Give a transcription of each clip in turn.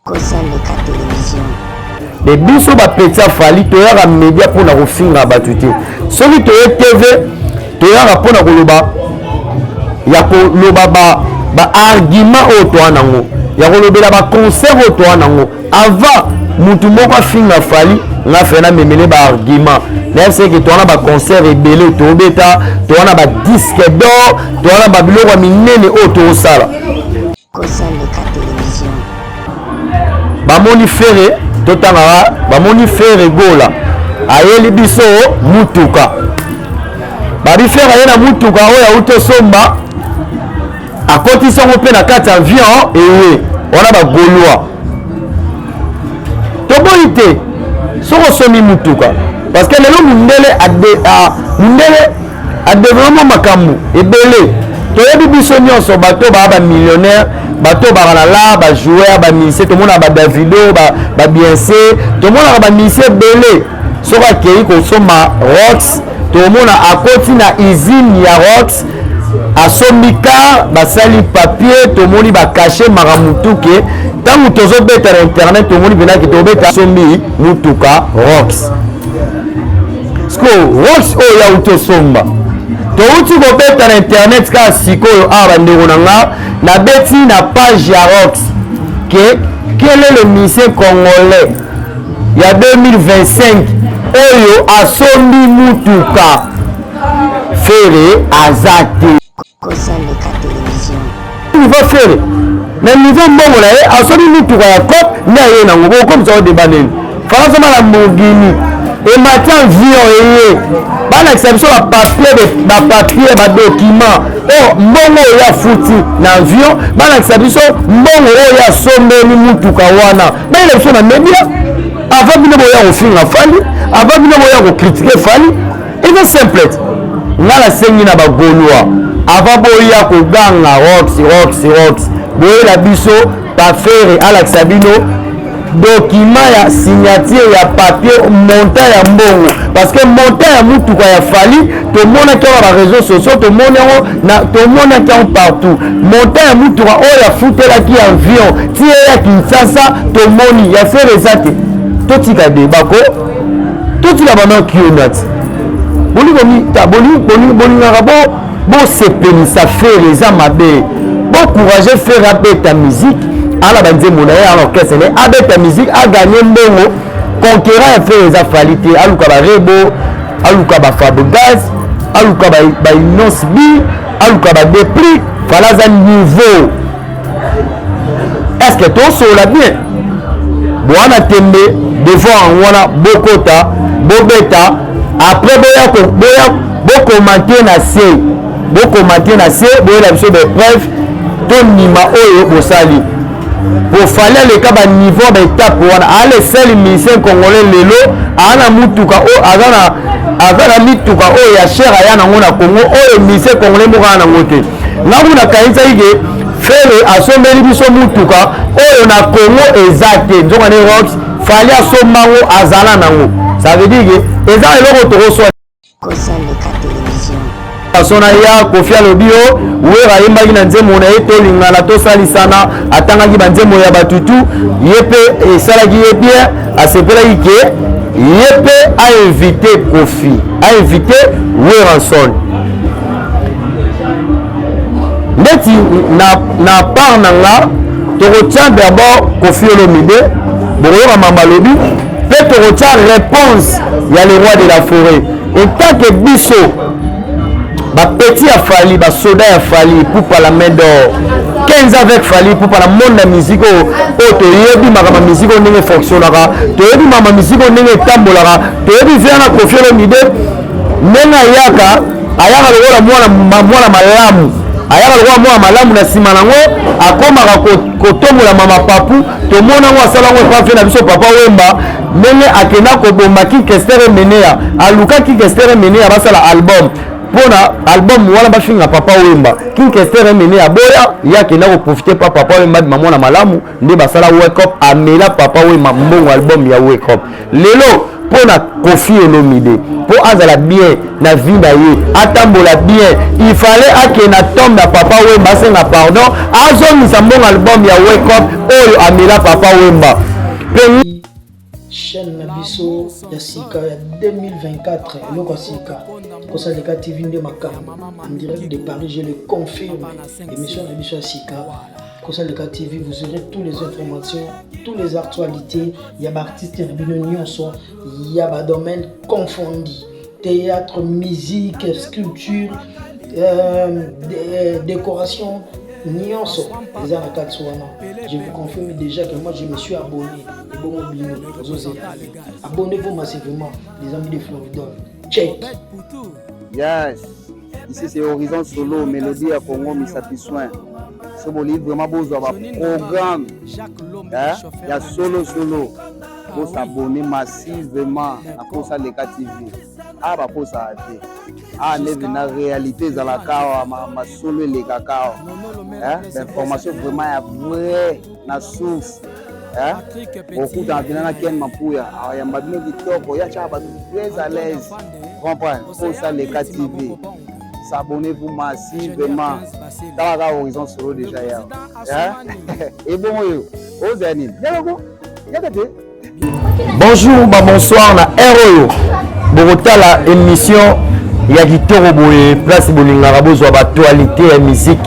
Kosa leka television. Mais biso ba petit ya Fally toyaka media pona kofinga bato te. Soki toye TV toyaka pona koloba ya koloba ba ba argument oyo toa nango ya kolobela ba concert oyo toa nango avant mutu moko afinga Fally nga fe na memele ba argument nayebisaki ke toa na ba concert ebele tobeta toa na ba disque d'or toa na ba biloko ya minene oyo tokosala. Kosa leka television. Bamoni Ferre totangaka bamoni Ferre Gola ayeli biso mutuka babi Ferre aye na mutuka oyo auti osomba akotisi yango mpe na kati ya avion eye wana ba Gaulois toboyi te soki osombi mutuka parce que lelo mundele mundele adeveloppe makambo ebele toyebi biso nyonso bato baa bamillionnaire bato baka na la bajoueur bamusicien tomonaka badavido babiense tomonaka bamusicien ebele soki akei kosomba rox tomona akoti na usine ya rox asombi car basali papier tomoni bakashe makambo tuke ntango tozobeta na internet tomoni mpenaki tobeta asombi motuka rox sikoyo rox oyo ya uti osomba touti kobeta na internet kaka sikoyo awa bandeko na nga nabeti na page ya rox ke quel est le musicien congolais ya 2025 oyo asombi mutuka Ferre aza te. Kosa leka television. Niveau Ferre na niveau mbongo na ye asombi mutuka ya cop nde aye nango bokomisa o deba nini fala asomba Lamborghini emati avion eye balakisa biso bapapier bapapier badocument oyo mbongo oyo afuti na avion balakisa biso mbongo oyo asombeli mutuka wana bayela biso na media avant bino boya kofinga Fally, avant bino boya kokritike Fally. Eza simple te. Nga nasengi na ba Gaulois avant boya koganga rox rox rox, boyela biso pa Ferre alakisa bino document ya signature ya papier montant ya mbongo, parce que montant ya mutuka ya Fally tomonaki yango na ba réseaux sociaux, tomoni yango na tomonaki yango partout. Montant ya mutuka oyo afutelaki avion ti ye ya Kinshasa tomoni ya Ferre eza te. Totika débat ko, totika bana kiona ti bolingaka bosepelisa Ferre eza mabe. Bocourage Ferre abeta musique ala banzembo na ye ala orchestre na ye abeta musique aganye mbongo. Conquérant ya Ferre eza Fally te, aluka barebo, aluka bafabregas, aluka bainos b, aluka badepli. Fally aza niveau. Est-ce que tosolola bien? Bwana tembe devant yango wana bokota bobeta après boya boya bokomante na se, bokomante na se, boyela biso baepreuve tondima oyo bosali. Po Fally aleka baniveau baetape wana, ale seul musicien congolais lelo aa na mutuka oyo aza na mituka oyo ya cher aya nango na Congo, oyo musicien congolais moko aya nango te. Nga kuna kanisaki ke Ferre asombeli biso mutuka oyo na Congo eza te, nzoka ne rox Fally asombango azala nango. Ça veut dire ke eza eloko tokoswa. Kosa leka television. Façon na ya Koffi alobi yo Wera ayembaki na nzembo na ye tolingana tosalisana, atangaki banzembo ya batutu ye mpe esalaki ye bien, asepelaki ke ye mpe ainvite Koffi, ainvite Werrason. Ndeti na part na nga tokotia d'abord Koffi Olomide, bokoyoka mamba alobi mpe tokotia réponse ya le roi de la forêt. Etake biso bapeti ya Fally, basoda ya Fally Ipupa la main d'or 15 avec Fally Ipupa na monde ya musique oyo oyo toyebi makambo ya musique oyo ndenge fonctionnaka, toyebi makambo ya musique oyo ndenge etambolaka, toyebi via na Koffi Olomide ndenge ayaka ayaka lokola mwana malamu, ayaka lokola mwana malamu na nsima nango akomaka kotombola mama papu. Tomona yango asala yango epa fe na biso papa Wemba ndenge akenda kobomba King Kester Emeneya, aluka King Kester Emeneya basala album mpona album wana bafinga papa Wemba. King Kester Emeneya boya ye akenda koprofite pa papa Wemba bima mwana malamu nde basala wake up, amela papa Wemba mbongo album ya wake up. Lelo Mpo na Koffi Olomide, mpo azala bien na vie na ye, atambola bien, il fallait akende na tombe ya Papa Wemba asenga pardon, azongisa mbongo album ya Wake Up oyo amela Papa Wemba. Pe chaîne na biso ya sika ya 2024 eloko ya sika kosaleka tv nde makambo en direct de Paris, je le confirme. Émission na biso ya sika Kosaleka TV, vous aurez toutes les informations, toutes les actualités ya baartiste na bino nyonso ya badomaine confondi, théâtre, musique, sculpture, décoration, nyonso eza na kati wana. Je vous confirme déjà que moi, je me suis abonné. Ebongo bino ozozela? Abonnez-vous massivement, les amis de Floridol. Check. Yes, ici c'est Horizon Solo, Mélodie ya Congo, Misapi Soin. So bolingi vraiment bozwa baprogramme ya solo solo, bosabonner massivement na Kosa Leka TV. Awa bakosaka te, awa nde na réalité ezalaka awa, masolo elekaka awa, bainformation vraiment ya vrai na source. Okutana mpena na Ken Mapuya, ayamba bino kitoko, ya tiaka bato très à l'aise. Comprendre Kosa Leka TV, s'abonnez-vous massivement. Talaka Horizon Solo déjà yawa ebongo oyo ozala nini yakako yaka te. Bonjour ba bonsoir na heure oyo bokotala émission ya kitoko boye, place bolingaka bozwa baactualité ya musique,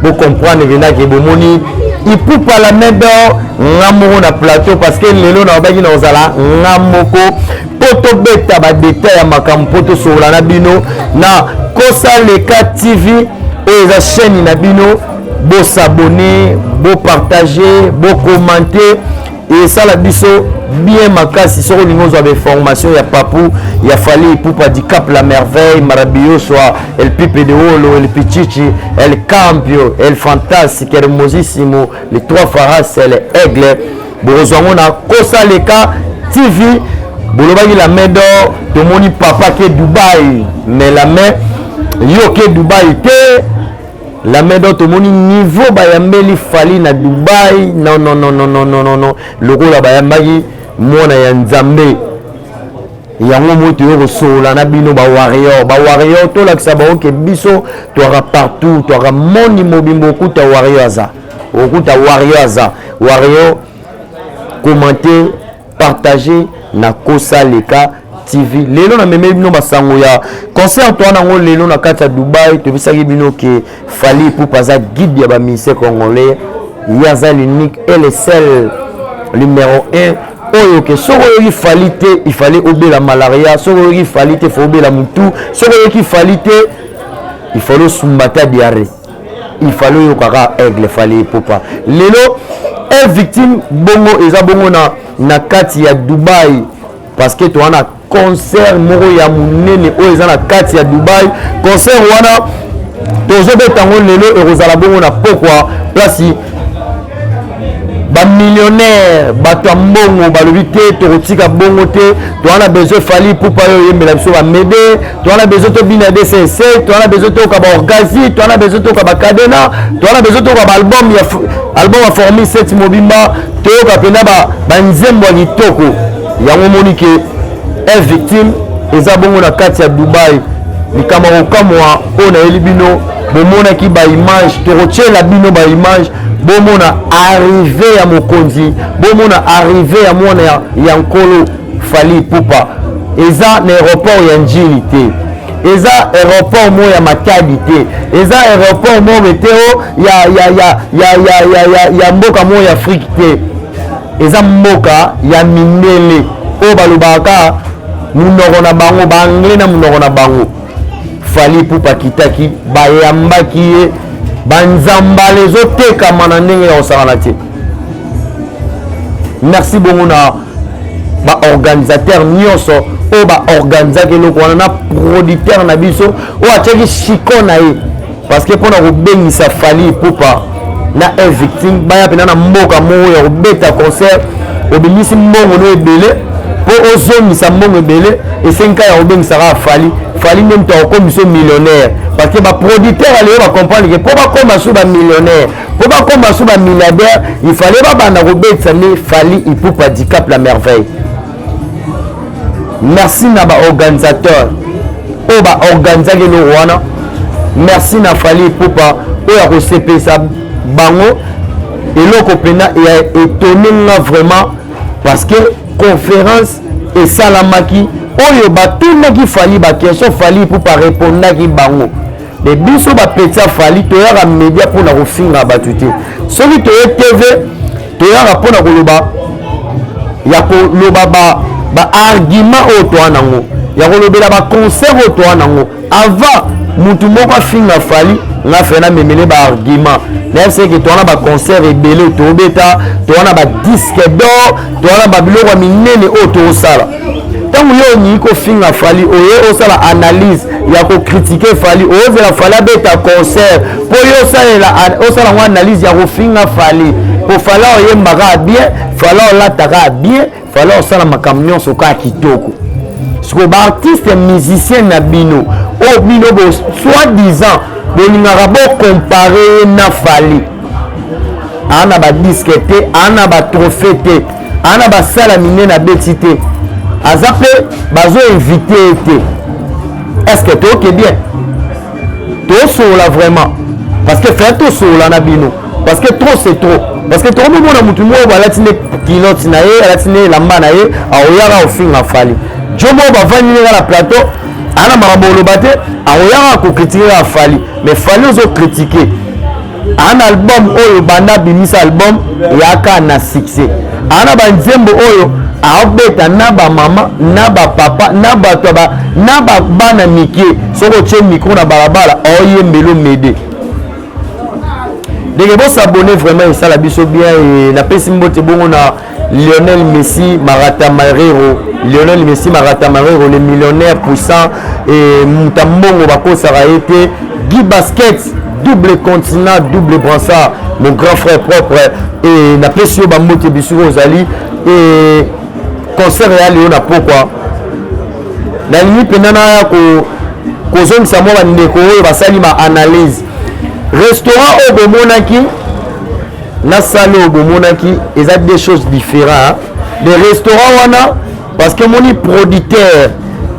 bocomprendre kendaki bomoni Ipupa la main d'or nga moko na plateau, parce que lelo nalobaki na kozala nga moko mpo tobeta badetail ya makambo, mpo tosolola na bino na Kosaleka TV oyo eza chaîne na bino. Bosabonner, bopartager, bocommenter, esala biso bien makasi. Soki olingi ozwa bainformation ya Papu ya Fally Ipupa Dicap la Merveille, maravilloso, el Pipe de Olo, el Pichichi, el Campio, el Fantastique, Hermosissimo, les trois Faras, el Aigle, bokozwa yango na Kosaleka TV. Bolobaki la main d'or, tomoni papa ke Dubai, mais la main yo ke Dubai te. La main d'or, tomoni niveau bayambeli Fally na Dubai. Non, non, non, non, non, non, non, non, lokola bayambaki mwana ya Nzambe. Yango moi toyo kosolola na bino bawarrior, bawarrior tolakisa bango ke biso twaka partout, twaka moni mobimba. Okuta warrior aza, okuta warrior aza warrior. Commenter, partager na Kosaleka TV. Lelo namemeli bino basango ya concert to wana yango lelo na kati ya Dubai. Tobisaki bino ke Fally Ipupa aza guide ya bamusicien congolais, ye aza l'unique et le seul numéro 1 oyo ke soki oyoki Fally te, il fallait obela malaria. Soki oyoki Fally te, faut obela mutu. Soki oyoki Fally te, il fallait osumba ta diarrhée. Il fallait oyokaka aigle Fally Ipupa. Lelo un victime bongo eza bongo na kati ya Dubai, parce que toza na concert moko ya monene oyo eza na kati ya Dubai. Concert wana tozobeta yango lelo, ekozala bongo na pokwa, place bamillionnaire, bato ya mbongo balobi te tokotika bongo te. Toza na besoin Fally Ipupa oyo oyembela biso bamede, toza na besoin tobina dcc, toza na besoin toyoka baorgazi, toza na besoin toyoka bacadena, toza na besoin toyoka baalbum ya album ya Formule 7 mobimba, toyoka mpena banzembo ya kitoko. Yango omoni ke un victime eza bongo na kati ya Dubai. Likambo ya kokamwa oyo nayeli bino, bomonaki baimage, tokotiela bino baimage, bomona arrivée ya mokonzi, bomona arrivée ya mwana ya nkolo Fally Ipupa. Eza na aéroport ya Njili te, eza aéroport moko ya Matadi te, eza aéroport moko te o ya mboka moko ya Afrique te. Eza mboka ya mindele oyo balobaka munoko na bango, baanglais na munoko na bango. Fally Ipupa akitaki, bayambaki ye, banzambala ezotekama na ndenge ya kosakana te. Merci bongo na baorganisateur nyonso oyo baorganizaki eloko wana, na producteur na biso oyo atiaki chiko na ye, parce que mpona kobengisa Fally Ipupa na un victime baya mpena na mboka moko ya kobeta concert, obimisi mbongo no ebele mpo ozongisa mbongo ebele. Esengi kaka ya kobengisaka Fally. Fally nde moto akokomisa millionnaire, parce que baproducteur aleyo bacomprendre ke mpo bakóma su bamillionnaire, mpo bakóma su bamilliardaire, il fallait babanda kobetisa nde Fally Ipupa Dicap la Merveille. Merci na ba organisateur oyo ba organisaki eloko wana. Merci na Fally Ipupa oyo akosepelisa bango. Eloko mpena ya étonne nga vraiment, parce que conférence esalamaki oyo batunaki Fally ba question, Fally Ipupa répondaki bango. Mais biso bapeti ya Fally toyaka media mpona kofinga bato te. Soki toye TV, toyaka mpona koloba ya koloba ba argument oyo toa nango, ya kolobela ba concert oyo toa nango. Avant mutu moko afinga Fally, nga fe namemele ba argument nayebisaki ke toa na ba concert ebele tobeta, toa na ba disque d'or, toa na babiloko ya minene oyo tokosala. Ntango yo olingi kofinga Fally, oye osala analyse ya kocritiquer Fally, ozela Fally abeta concert mpo yo osalela osala yango analyse ya kofinga Fally, mpo Fally oyembaka bien, Fally olataka bien, Fally osala makambo nyonso kaka kitoko. Sikoyo baartiste musicien na bino oyo bino bo soi disant bolingaka bocomparer ye na Fally, aa na badisque te, aa na batrophée te, aa na basala minene abeti te, aza mpe bazoinviter ye te. Est ce que toyoke bien? Tosolola vraiment, parce que faire tosolola na bino, parce que trop c'est trop. Parce que tokomomona motu moko balati nde culotte na ye, alati nde elamba na ye, akoyaka kofinga Fally. Jo moko bavandi ndenge na plateau, ana makambo oloba te, akoyaka kocritiquer kaka Fally. Mais Fally ozocritiquer, ana album oyo banda abimisa album yaka na succès, ana banzembo oyo aobeta na bamama na bapapa na bato na bana mike. Soki otie micro na balabala, aoyembela mede. Ndenge bos'abonner vraiment esala biso bien. E napesi mbote bongo na Lionel Messi Marata Marero, Lionel Messi Marata Marero, le millionnaire puissant et muta mbongo bakosaka ye te. Guy Basket, double continent, double brassard, mon grand frère propre, et napesi yo bambote bisika ozali. E concert ya leo na pokwa, nalingi mpenza naya kozongisa mwa bandeko oyo basali ma analyse. Restaurant oyo bomonaki na salle oyo bomonaki eza deux choses différentes. Le restaurant wana, parce que moni producteur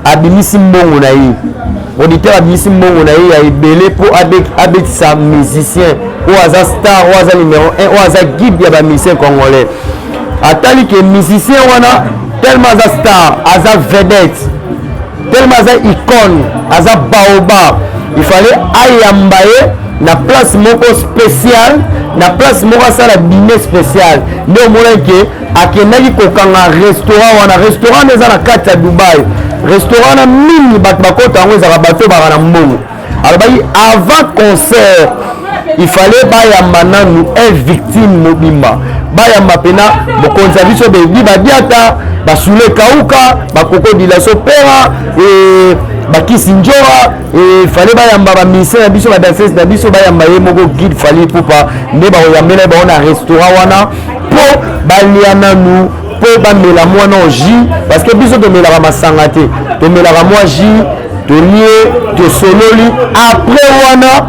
abimisi mbongo na ye, producteur abimisi mbongo na ye ya ebele mpo abetisa musicien oyo aza star, oyo aza numéro 1, oyo aza guide ya bamusicien congolais. Atali ke musicien wana tellement aza star, aza vedette, tellement aza icône, aza baobab, il fallait ayamba ye na place moko spéciale, na place moko asala dîner spécial. Nde omonaki ke akendaki kokanga restaurant wana. Restaurant wana eza na kati ya Dubai. Restaurant wana mingi bato bakota yango ezalaka bato oyo baka na mbongo. Alobaki avant concert il fallait bayamba nanu un victime mobimba, bayamba mpena mokonzi ya biso bebi badiata basule kauka bakoko dilaso pera e bakisi njora. E fallait bayamba bamusicien na biso, badanseuse na biso, bayamba ye moko guide Fally Ipupa. Nde bakoyambela ye bango na restaurant wana mpo balia nanu, mpo bamela mwana jus, parce que biso tomelaka masanga te, tomelaka mwa jus, tolie, tosololi. Après wana,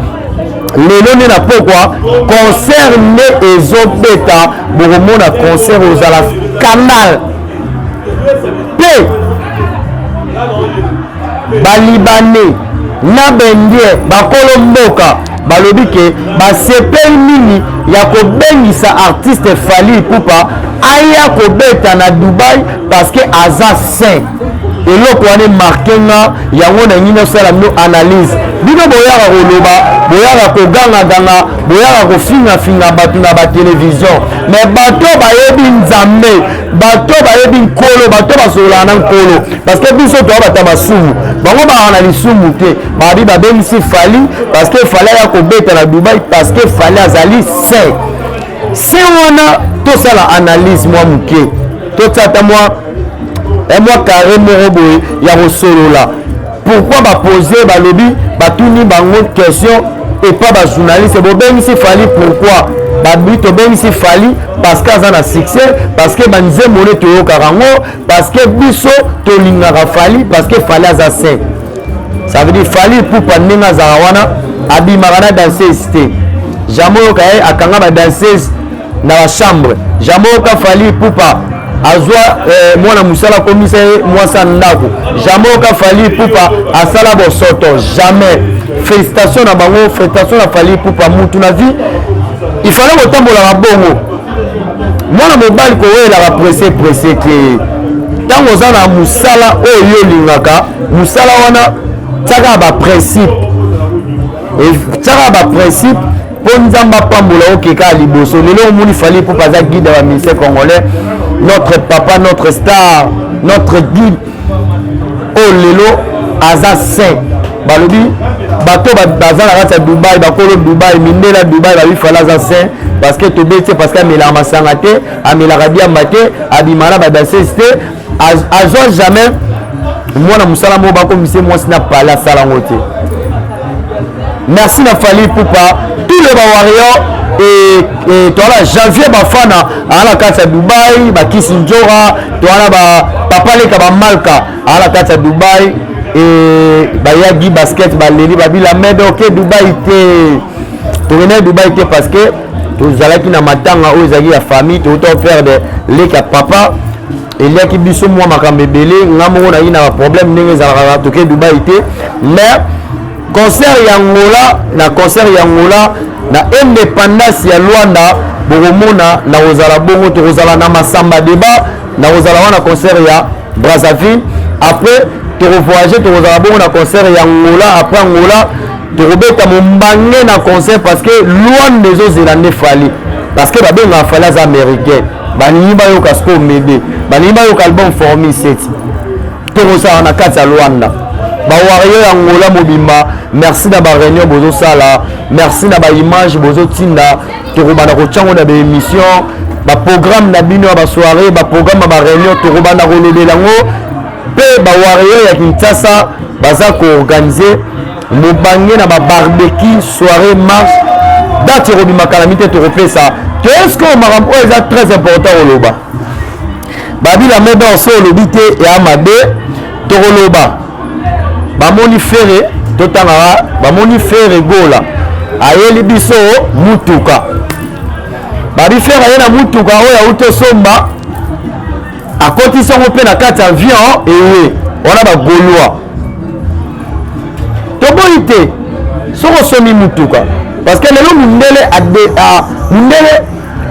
lelo nde na pokwa concert nde ezobeta. Bokomona concert ozala scandale mpe balibanais na baindien bakolo mboka balobi ke basepeli mingi ya kobengisa artiste Fally Ipupa aya kobeta na Dubai, parce que aza saint. Eloko wana emarquer nga yango, nangi nasala bino analyse. Bino boyaka koloba, boyaka kogangaganga, boyaka kofingafinga bato na batelevizio, mais bato bayebi Nzambe, bato bayebi Nkolo, bato basololaka na Nkolo, parce que biso toya bato ya masumu, bango baka na lisumu te. Babi babengisi Fally parce que Fally aya kobeta na Dubai, parce que Fally azali saint. Saint wana, tosala analyse mwa moke, totia ata mwa carré moko boye ya kosolola. Pourquoi bapose, balobi, batuni bango question epa bajournaliste: bobengisi Fally pourquoi? Babi tobengisi Fally parce que aza na succès, parce que banzembo nde toyokaka yango, parce que biso tolingaka Fally, parce que Fally aza saint. Ça veut dire Fally Ipupa, ndenge azalaka wana, abimaka na danseuse te. Jamais oyoka ye akanga badanseuse na bachambre. Jamais oyoka Fally Ipupa. Azwa eh, mwana mosala akomisa ye mwasi ya ndako. Jamais oka Fally Ipupa asala bosoto, jamais. Félicitation na bango, félicitation na Fally Ipupa, mutu na vie il fallait kotambolaka bongo. Mwana mobali kowelaka presse presse te. Ntango oza na mosala oyo yo olingaka, mosala wana tiaka ba principe, tiaka ba principe mpo Nzambe apambola okeka ya liboso. Lelo omoni Fally Ipupa aza guide ya bamusicien congolais, notre papa, notre star, notre guide oyo lelo aza saint. Balobi bato baza na kati ya Dubai, bakolo Dubai, mindela Dubai, babi Fally aza saint parce que tobeti, parce que amelaka masanga te, amelaka diamba te, abima na badanseuse te, azwa jamais mwana mosala moko bakomise mwasi na pale, asala yango te. Merci na Fally Ipupa, tous les bawarriors et toala Janvier Bafana aa na kati ya Dubai, bakisi Njora, toala ba papa leka bamalka aa na kati ya Dubai et bayagi basket baleli babila mede oke Dubai te. Tokendaki Dubai te parce que tozalaki na matanga oyo ezalaki ya famille, touta perdre leka papa, eliaki biso mwa makambo ebele. Nga moko nayaki na baproblème ndenge ezalaka, toke Dubai te. Mais concert ya Angola, na concert ya Angola na indépendance ya Luanda, bokomona na kozala bongo, tokozala na Masamba Débat, na kozala wana concert ya Brazzaville. Après tokovoyage, tokozala bongo na concert ya Angola. Après Angola, tokobeta mombange na concert parce que Luanda ezozela nde Fally, parce que babengaka Fally aza américain. Balingi bayoka sikoyo mebe, balingi bayoka album Formule 7, tokozala na kati ya Luanda. Bawario ya Angola mobimba, merci na baréunion bozosala, merci na baimage bozotinda. Tokobanda kotyango na baémission, baprogramme na bino ya basoirée, baprogramme ya baréunion, tokobanda kolobela yango. Mpe bawario ya Kinshasa baza koorganize mobange na babarbecue soirée marche, date ekobima kala mi te, tokopesa. To est-ce que makambo oyo eza très important koloba? Babila mebe so olobi te ya mabe, tokoloba. Bamoni Ferre, totangaka, bamoni Ferre Gola ayeli biso mutuka. Babi Ferre aye na mutuka oyo auti osomba, akotisi yango mpe na kati ya avion eye wana. Bagaulois, toboyi te soki osomi mutuka, parce que lelo mundele mundele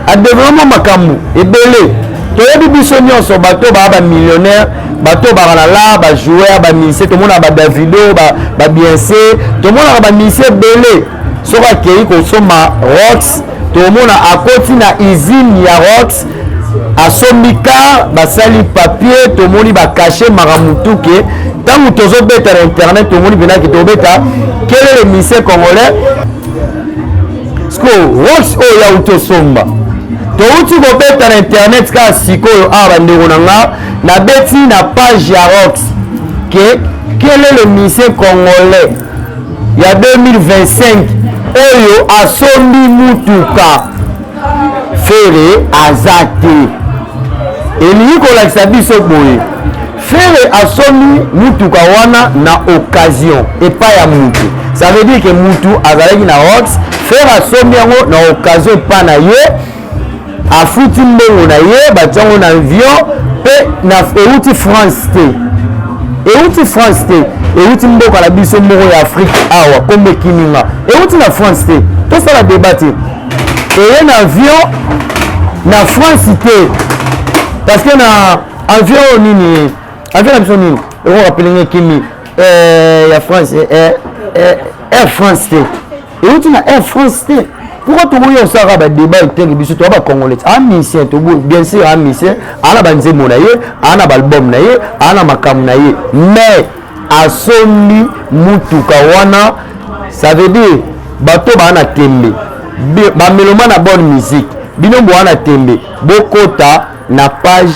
adéveloppe makambo ebele. Toyebi biso nyonso, bato baa bamillionnaire, bato baka na la bajoueur, bamusicien, tomonaka baDavido, baBeyoncé, tomonaka bamusicien ebele. Soki akei kosomba Rolex, tomona akoti na usine ya Rolex, asombi car, basali papier, tomoni bacachet, makambo tuke. Ntango tozobeta na internet, tomoni mpenaki tobeta quel est le musicien congolais siko Rolex oyo yauti osomba. Touti kobeta na internet kaka sikoyo awa, bandeko na nga, nabeti na page ya Rolex ke quel est le musicien congolais ya 2025 oyo asombi mutuka? Ferre aza te. Elingi kolakisa biso boye, Ferre asombi mutuka wana na occasion epai ya mutu. Ça veut dire ke mutu azalaki na Rolex, Ferre asombi yango na occasion epai na ye, afuti mbongo na ye, batia yango na avion mpe na euti France te, euti France te, euti mboka na biso moko ya Afrique awa, kombo ekiminga, euti na France te. Tosala débat te, eye na avion na France te, parce que na avion oyo nini, avion na biso nini ekorappeler nga, ekimi ya France, Air France te, euti na Air France te. Pourquoi tokoki osalaka badébat etenge? Biso toya bacongolais, amusicien, bien sûr amusicien aa na banzembo na ye, aa na baalbum na ye, aa na makambo na ye, mais asombi mutuka wana, ça veut dire bato baa na tembe, bameloma na bonne musique, bino boa na tembe, bokota na page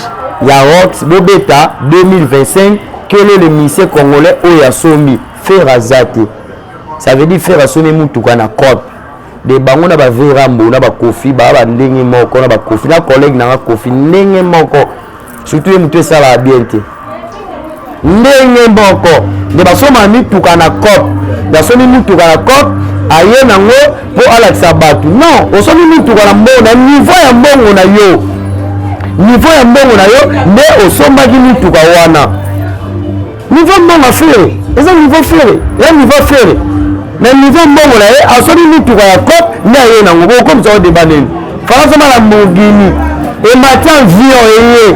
ya Rolex, bobeta 2025 quel est le musicien congolais oyo asombi? Ferre aza te. Ça veut dire Ferre asombi mutuka na cope de bango na baverambo na bakofi, baa bandenge moko na bakofi na collègue nanga Kofi, ndenge moko. Surtout ye motu esalaka bien te, ndenge moko nde basomaka mituka na cope. Basomi mituka na cope, aye nango mpo alakisa bato. Non, osomi mituka na mbongo, na niveau ya mbongo na yo. Niveau ya mbongo na yo nde osombaki mituka wana. Niveau mbongo ya Ferre eza niveau Ferre, ya niveau Ferre. Na niveau mbongo na ye asombi mituka ya cop nde aye nango, bokomisa o débat nini? Fala asomba Lamborghini emati avion eye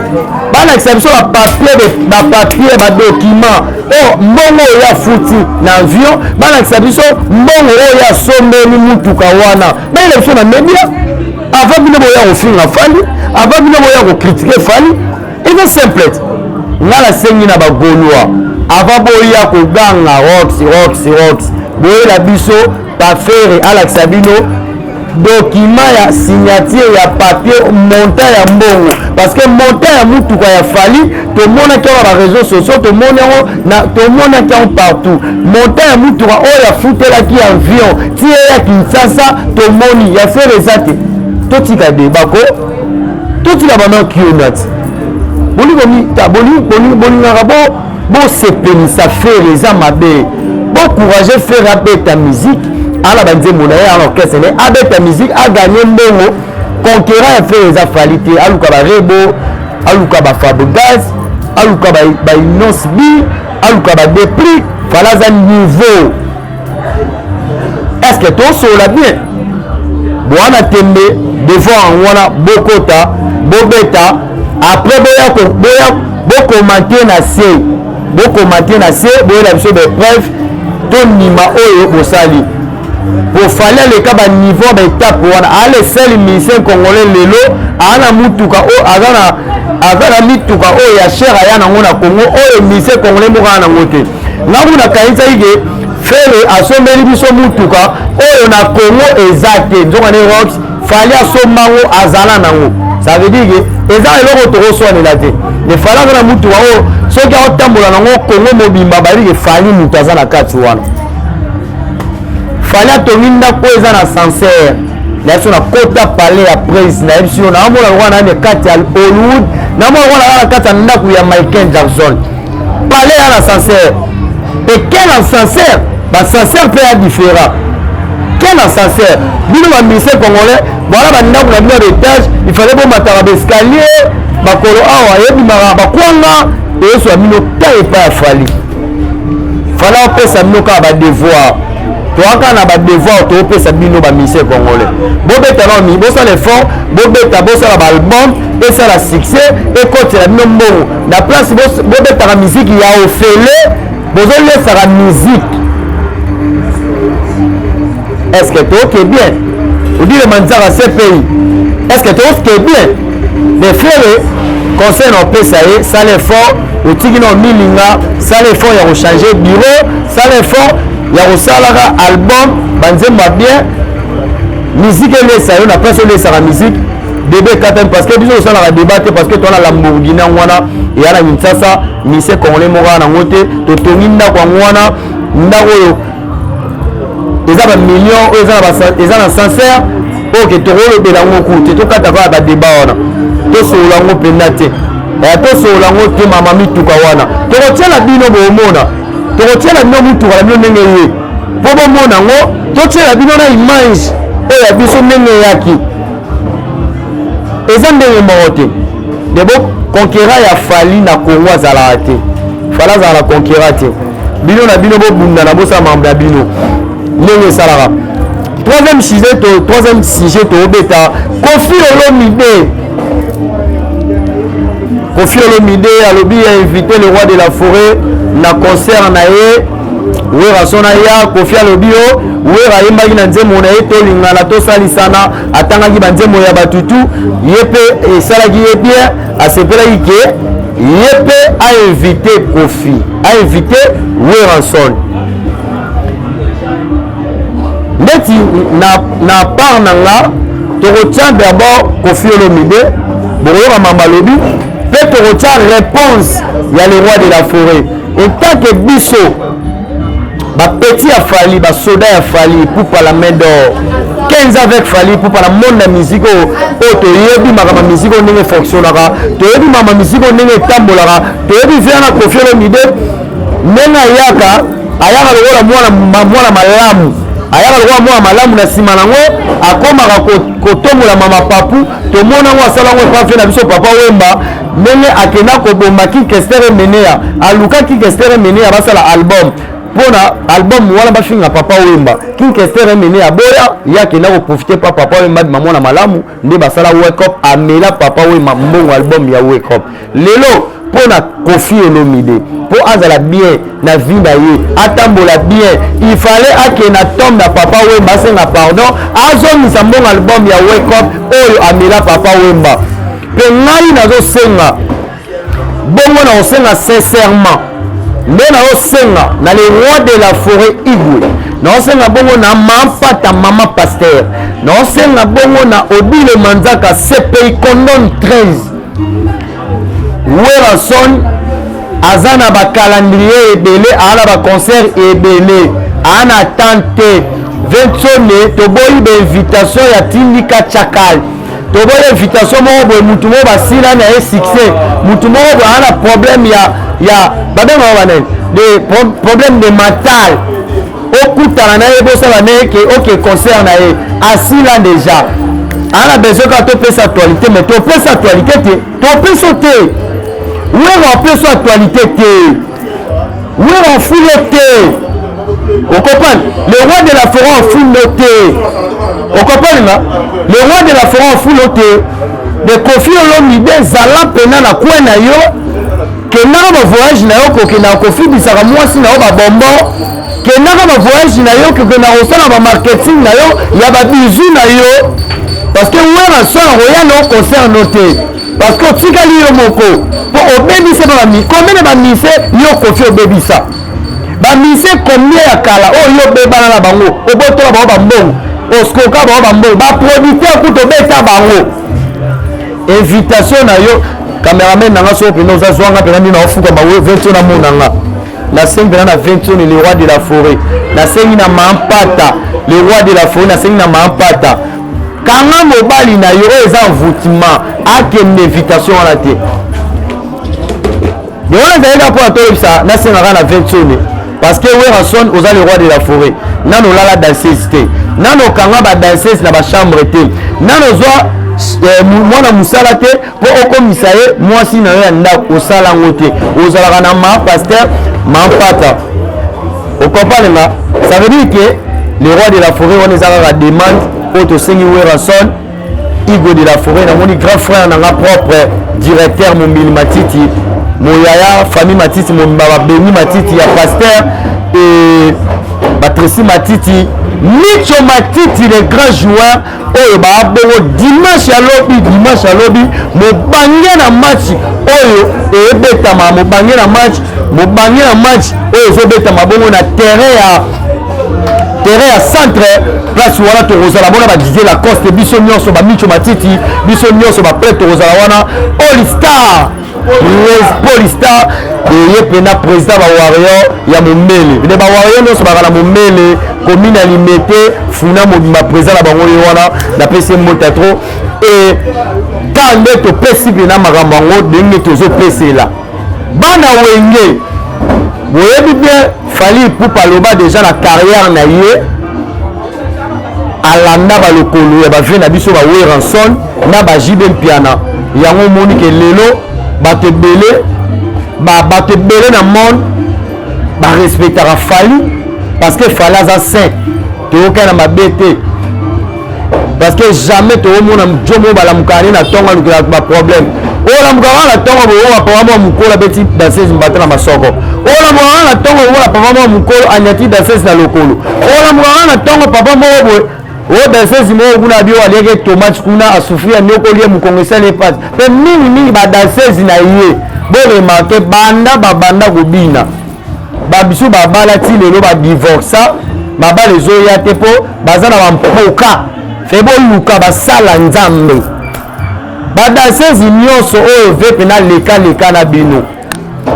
balakisa biso bapapier bapapier badocument oyo mbongo oyo afuti na avion, balakisa biso mbongo oyo asombeli mutuka wana, bayela biso na media avant bino boya kofinga Fally, avant bino boya kocritiquer Fally. Eza simple te. Nga nasengi na bagaulois, avant boya koganga rox rox rox, boyela biso pafere alakisa bino document ya signature ya papier, montant ya mbongo, parce que montant ya mutuka ya Fally tomonaki yango na baréseaux sociaux, tomoni yango tomonaki yango partout. Montant ya mutuka oyo afutelaki avion ti ye ya Kinshasa tomoni, ya Ferre eza te. Totika débat ko, totika bana kiona ti bolingaka bosepelisa Ferre, eza mabe. Bocourage Ferre abeta musique, ala banzembo na ye, ala orchestre na ye, abeta musique, aganye mbongo. Concurrent ya Ferre eza Fally te. Aluka barebo, aluka baFabregas, aluka baInnoss'B, aluka badepli. Fally aza niveau. Est ce que tosolola bien? Bwana tembe devant yango wana, bokota bobeta, après boya boya bocommenter na se, bocommenter na se, boyela biso bapreuve, tondima oyo bosali. Po Fally aleka baniveau, baétape wana. Ale seul musicien congolais lelo aa na mutuka oyo, aza na mituka oyo ya cher aya nango na Congo, oyo musicien congolais moko aa nango te. Nga kuna nakanisaki ke Ferre asombeli biso mutuka oyo na Congo eza te, nzoka nde rox Fally asombango, azala nango. Ça veut dire ke eza eloko tokoswanela te. Mais Fally aza na mutuka oyo soki aotambola nango Congo mobimba, bayebi ke Fally moto aza na kati wana. Fally atongi ndako oyo eza na ascenseur. Na biso na kota palais ya prince, nayebi biso naomona lokola na kati ya Hollywood, naomona lokola na kati ya ndako ya Michael Jackson. Palais ya na ascenseur, et quel ascenseur! Baascenseur mpe ya différent. Quel ascenseur! Bino bamusicien congolais, voilà bandako na bino ya baétage, il fallait bomataka baescalier makolo awa, eyebimaka bakwanga eyeswa bino ta epai ya Fally. Fally opesa bino kaka badevoir, toaka na badevoir toopesa bino bamusicien congolais. Bobeta nao, bosala effort, bobeta, bosala baalbum, esala succès, ekotela bino mbongo. Na place bobetaka miziki ya ofele, bozolesaka musique. Est ce que toke bien? Odile Manzaka CPI, est ce que toke bien? Mais Ferre, conseil na opesa ye: sala effort, otiki na omilinga, sala effort ya kochanger bureau, sala effort ya kosalaka album, banzembo ya bien, musique elesa yo. Na place olesaka musique, débat ekatami, parce que biso tosalaka débat te, parce que towana Lamborghini yango wana eya na Kinshasa, musicien congolais moko wana nango te. Totongi ndako yango wana, ndako oyo eza bamillion, oyo eza na ascenseur oyo ke tokolobela yango ku te. Tokata kaka badébat wana, tosolola yango mpenza te, tosolola yango te. Mama mituka wana tokotiela bino, bomona, tokotiela bino mutuka na bino ndenge ye mpo bomona yango, totiela bino na image oyo ya biso ndenge eyaki, eza ndenge moko te. Debo concurrent ya Fally na Congo azalaka te. Fally azala na concurrent te. Bino na bino bobundana, bosala makambo ya bino ndenge esalaka. Troisième sujet toobeta, Koffi Olomide. Koffi Olomide alobi invité le roi de la forêt na concert na ye. Wera so na ya Koffi alobi o Wera ayembaki na nzembo na ye tolingana, tosalisana, atangaki banzembo ya batutu ye mpe esalaki ye bien, asepelaki ke ye mpe ainvité Koffi, ainvité Werrason. Ndeti na part na nga, tokotia d'abord Koffi Olomide, bokoyoka mamba alobi, mpe tokotia réponse ya le roi de la forêt. Etake biso bapeti ya Fally, basoda ya Fally Ipupa, la main d'or, 15 avec Fally Ipupa na monde ya musique oyo, oyo toyebi makambo ya musique oyo ndenge fonctionnaka, toyebi makambo ya musique oyo ndenge etambolaka, toyebi via na Koffi Olomide ndenge ayaka, ayaka lokola mwana malamu. Ayaka lokola mwana malamu, na nsima nango akomaka kotombolama mapapu. Tomona yango, asala yango epa mpe na biso Papa Wemba, ndenge akenda koboma King Kester Emeneya. Aluka King Kester Emeneya basala album, mpona album wana bafinga Papa Wemba. King Kester Emeneya aboya. Ye akenda koprofite pa Papa Wemba, bima mwana malamu, nde basala Wake Up. Amela Papa Wemba mbongo album ya Wake Up. Lelo mpo na Koffi Olomide, mpo azala bien na vie na ye, atambola bien, il fallait akende na tombe ya Papa Wemba, asenga pardon, azongisa mbongo album ya Wake Up oyo amela Papa Wemba. Mpe ngai nazosenga bongo, na kosenga sincèrement nde nazosenga na le roi de la forêt Igwe, nazosenga bongo na Mampata, mama pasteur, nazosenga bongo na Odile Manzaka, CPI Condon 13. Werrason aza na bacalendrier ebele, aa na baconcert ebele, aa na temps te. Vensone, toboyi bainvitation ya Tindika Chakal, toboyi invitation moko boye. Mutu moko basila na ye succès, mutu moko boye aa na problème ya babengaka banani, de problème de mental, okutana na ye, bosala na ye ke oke concert na ye. Asila déjà, aa na besoin kaka topesa actualité, mais topesa actualité te, topesa te. Wera apesa actualité te, Wera afulo te, ocomprendre? Le roi de la forêt afulo te, ocomprendre nga? Le roi de la forêt afulo te. De Koffi Olomide, zala mpena na kwe na yo, kendaka bavoyage na yo, kokendaka kofibisaka mwasi na yo babombo, kendaka bavoyage na yo, kokendaka kosala bamarketing na yo ya babizu na yo, parce que Werrason akoya na yo concert no te, parce que otikali yo moko mpo obebisa combien de bamise yo Koffi obebisa, bamise combien ya kala oyo yo obebana na bango, obotola bango bambongo, oskoka bango bambongo, baproducteur kuta obeta bango. Invitation na yo, cameraman nanga, soki mpena oza zwanga mpena nde naofukama ventio, namona nga nasengi mpena na ventione, le roi de la forêt, nasengi na Mampata, le roi de la forêt, nasengi na Mampata, kanga mobali na yo oyo eza envoûtement, akende invitation wana te. Yango wana ezali kaka mpona toyebisa, nasengaka na ventione, parce que Werrason oza le roi de la forêt, nano olala danseuse te, nano okanga badanseuse na bachambre te, nano ozwa mwana mosala te mpo okomisa ye mwasi na yo ya ndako, osala yango te. Ozalaka na ma pasteur Mampata, ocomprendre nga? Ça veut dire que le roi de la forêt wana eza kaka demande oyo tosengi Werrason Igwe de la forêt. Namoni grand frère nanga propre, directeur Momili Matiti, moyaya famille Matiti mobimba, babeni Matiti ya pasteur et Batresi Matiti, Micho Matiti, le grand joueur oyo baabongo dimanche ya lobi, dimanche ya lobi, mobange na match oyo eyebetama, mobange na match, mobange na match oyo ezobetama bongo na terrain ya centre place wana. Tokozala bona ba Didier Lacoste, biso nyonso bamicho Matiti, biso nyonso baprêtre tokozala wana. All Star, Polystar eye mpena président bawarrior ya Mombele, nde bawarrior nyonso baka na Mombele, commune ya Limete, Funa mobimba, président na bango ye wana. Napesi ye mbote trop. E ka nde topesi mpena makambo yango ndenge tozopesela bana Wenge. Boyebi bien, Fally Ipupa aloba déjà na carrière na ye, alanda balokolo ya bavieux na biso, baWerrason na baJB Mpiana. Yango omoni ke lelo bato ebele, bato ebele na monde barespectaka Fally, parce que Fally aza saint, toyokani na mabe te, parce que jamais tokomona jo moko balamukaka nde na ntongo alukela baproblème. Oyo olamukaka na ntongo boyoma papa mwa mokolo abeti danseuse mbata na masoko, oyo olamukaka na ntongo omona papa mwa mokolo anyati danseuse na lokolo, oyo olamukaka na ntongo papa moko boye oyo danseuse moko kuna abi oyo aliaki tomate kuna, asufri, anyokoli ye, mokongo esali ye pasi. Mpe mingimingi badanseuse na ye, boremarquer, banda babanda kobina, babiso babala ti lelo badivorsa, mabala ezoya te mpo baza na bampoka. Fe boluka basala Nzambe. Badanseuse nyonso oyo ve mpena lekaleka na bino,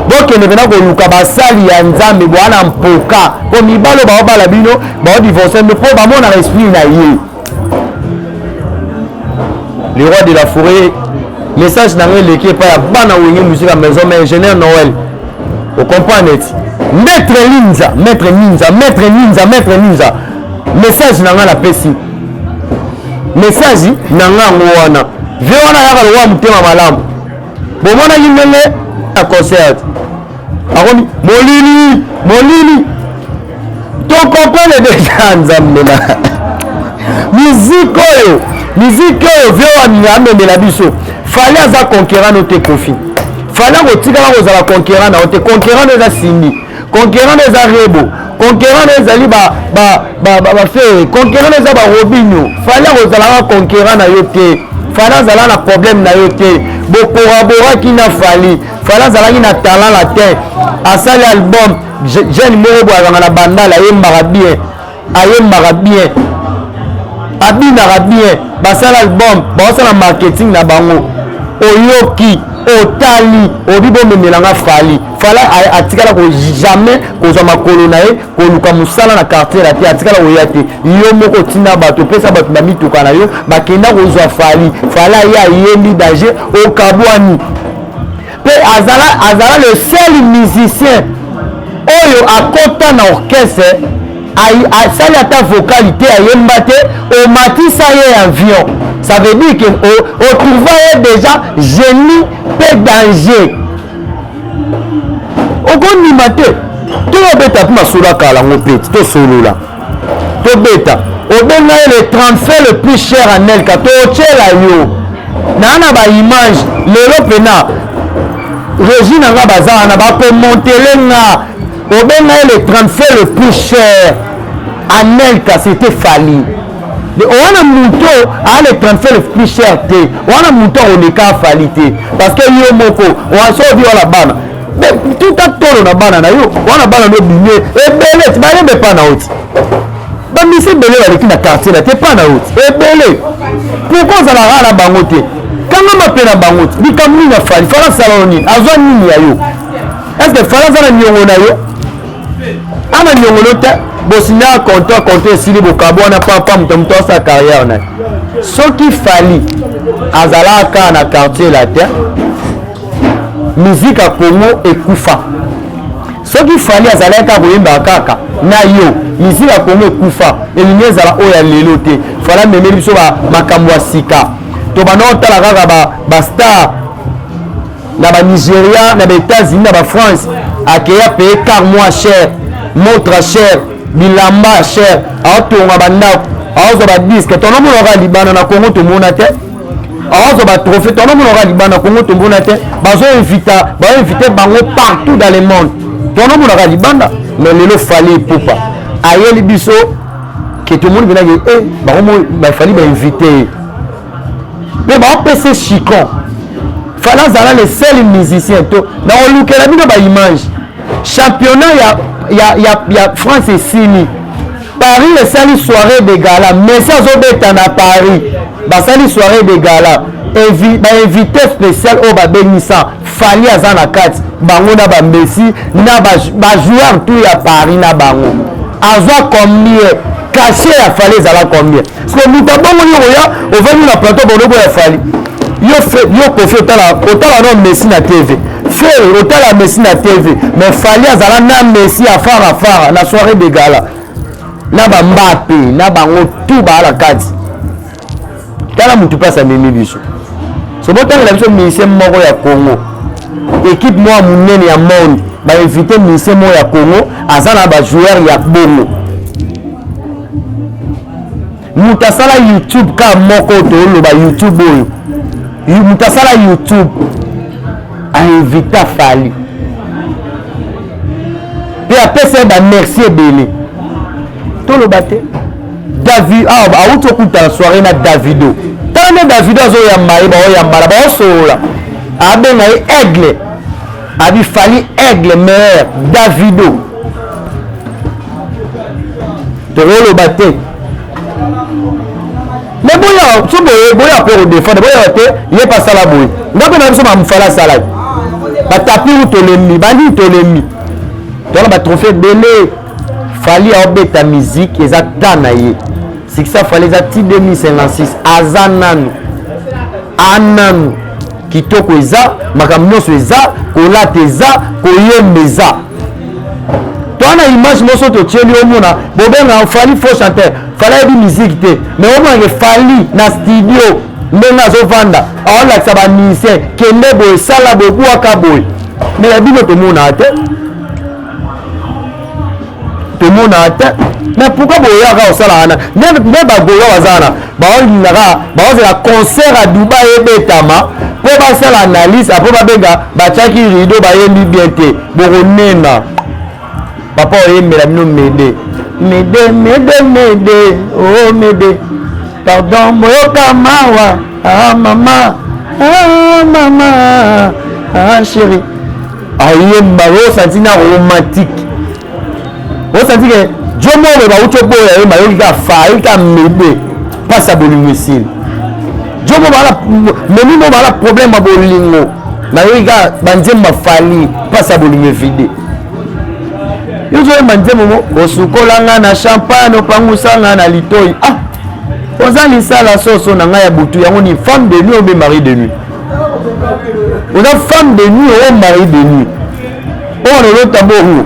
bokende mpena koluka basali ya Nzambe bwana mpoka, mpo mibali oyo baobala bino baodivorce mpo bamonaka esprit na ye. Le roi de la forêt, message na ngai eleki epai ya bana Wenge Musique ya Maison Mère, ingénieur Noël, ocomprendre neti maître Linza, maître Ninza, maître Ninza, maître Ninza. Message na ngai napesi, message na ngai yango wana. Vie wana ayaka lokola motema malamu. Bomonaki ndenge ya concert akomi molili molili, tokomprendre deja. Nzambe na miziki oyo, miziki oyo vie wana amemela biso. Fally aza concurrent no te. Koffi, Fally akotikala kozala concurrent na yo te. Concurrent no eza Cindy, concurrent no eza Rebo, concurrent no ezali baFerre, concurrent no eza baRobinho. Fally akozalaka concurrent na yo te. Fally azala na problème na yo te. Bokoraboraki na Fally. Fally azalaki na talent latin, asali album. Jeune moko boye azalaka na Bandala, ayembaka bien, ayembaka bien, abinaka bien. Basala album, baosala marketing na bango. Oyoki, otali, obi bomemelanga Fally. Fally atikala ko jamais kozwa makolo na ye koluka mosala na quartier na te, atikala koya te. Yo moko otinda bato, opesa bato bamituka na yo, bakenda kozwa Fally. Fally aye, ayembi danger, okabwani. Mpe azala le seul musicien oyo akota na orchestre, asali ata vocal te, ayemba te, omatisa ye avion. Ça veut dire que otrouva ye déjà génie mpe danger. Okondima te, toyobeta mpe masolo akala yango mpe tosolola, tobeta. Obenga ye le transfert le plus cher. Anelka, totyela yo naa na baimage lelo mpena. Régi na nga baza wana, bakomontele nga. Obenga ye le transfert le plus cher, Anelka, c'était Fally. Wana moto aa le transfert le plus cher te, wana moto akoleka aFally te, parce que yo moko so obi wana bana tuta tolo na bana na yo wana, bana no bimie ebele ti bayembe epa na yo ti bamisi ebele baleki na quartier na te epa na yo ti ebele. Pourquoi ozalaka na bango te? Kangama mpe na bango ti. Likambo nini ya Fally? Fally asala yo nini? Azwa nini ya yo? Est ce que Fally aza na niongo na yo? Ana niongo no te. Bosinya contrat, contrat esili, bokabwana papa, moto moto asala carrière na ye. Soki Fally azalaka kaka na Quartier Latin, musique ya Congo ekufa. Soki Fally azalaki kaka koyembaka kaka na yo, musique ya Congo ekufa, elingi ezala oyo ya lelo te. Fally amemeli biso makambo ya sika. Tobanda kotala kaka bastar na baNigéria, na baÉtats-Unis, na baFrance. Akeya paye car moins cher, montre cher, bilamba cher, aotonga bandako, aozwa badisque. Tonomonaka libanda, na Congo tomona te. Aozwa batrophée, tonomonaka libanda, Congo tomona te. Bazoinvita, baoinvite bango partout dans le monde, tonomonaka libanda. Mais lelo Fally Ipupa ayeli biso ke tomoni mpenaki e bango baFally bainvite ye mpe baopesa chicon. Fally azala le seul musicien to nakolukela bino baimage. Championnat ya France esili, Paris esali soirée de gala. Messi azobeta na Paris, basali soirée de gala, bainvité spécial oyo babengisa, Fally aza na kati. Bango na baMessi na bajoueur tout ya Paris na bango. Azwa combien? Cachet ya Fally ezala combien? Parce que moto abongo yo koya, ovandi na plateau, bonobo ya Fally. Yo Koffi, otala no Messi na TV, Ferre otala Messi na TV, mais Fally azala na Messi afara afara na soirée de gala na baMbappe na bango tout baala kati. Tala motu mpasi amemi biso. So botangela biso musicien moko ya Congo, équipe moko ya monene ya monde, bainvite musicien moko ya Congo aza na bajoueur ya bongo. Moto asala YouTube ka moko, toloba YouTube oyo, moto asala YouTube ainvita Fally mpe apesa ye bamerci ebele. Toloba te David awa awuti okutana soirée na Davido. Tala nde Davido azoyamba ye, baoyambana, baosolola, abenga ye aigle, abi Fally aigle meilleur. Davido, tokoloba te. Mais boya so boye, boya mpe kodefendre, boya te. Ye mpe asala boye, nga mpe na biso bamofala asalaki batapiru, tolembi banini, tolembi tona batrophée ebele. Fally aobeta musique, eza ta na ye. Succès Fally eza ti 2056, aza nanu, ananu kitoko, eza makambo nyonso, eza kolata, eza koyemba, eza to. Toa na image moso totieli omona bobenga Fally faux chanteur. Fally ayebi musique te. Mais omona ke Fally na studio ndenge azovanda aolakisa ba musicien kende boye sala boye bwaka boye. Mais ya bino tomonaka te. Tomonaka te. Mais pourquoi boyaka kosala wana? Nde bagola baza wana baolingaka baozela concert ya Dubai ebetama mpo basala analyse apres babenga batiaki rideau bayembi bien te. Bokonena papa oyembela bino mede mede mede mede oh mede pardon boyoka mawa ah mama ah mama ah chérie ayemba osanti na romantique osanti ke jo moko bauti oboya ye bayoki kaka fa ayoki kaka mede mpasi ya bolingo esili jo mo bala memi mo bala problème ya bolingo nayoki kaka banzembo ya fali mpasi ya bolingo evide yo ozoyemba nzembo mo osukola nga na champagne opangusa nga na litoi ah oza lisala soso na ngai ya butu yango ni femme de nuit obe mari de nuit oza femme de nuit o mari de nuit oyo nolota bongo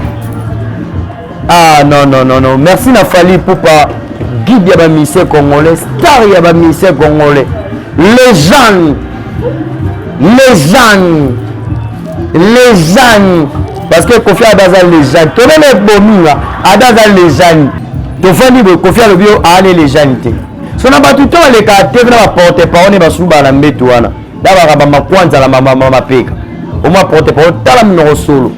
ah non non non non merci na Fally Ipupa guide ya ba musiciens congolais star ya ba musiciens congolais légende légende légende parce que Koffi ada aza légende tolele ebomi nga ada aza légende tofandi boye Koffi alobi yo aane légende te so na bato to balekaka te na baporte parole ne basuba na mbeto wana dabaka bamakwanza na mapeka omwa porte parole tala monoko solo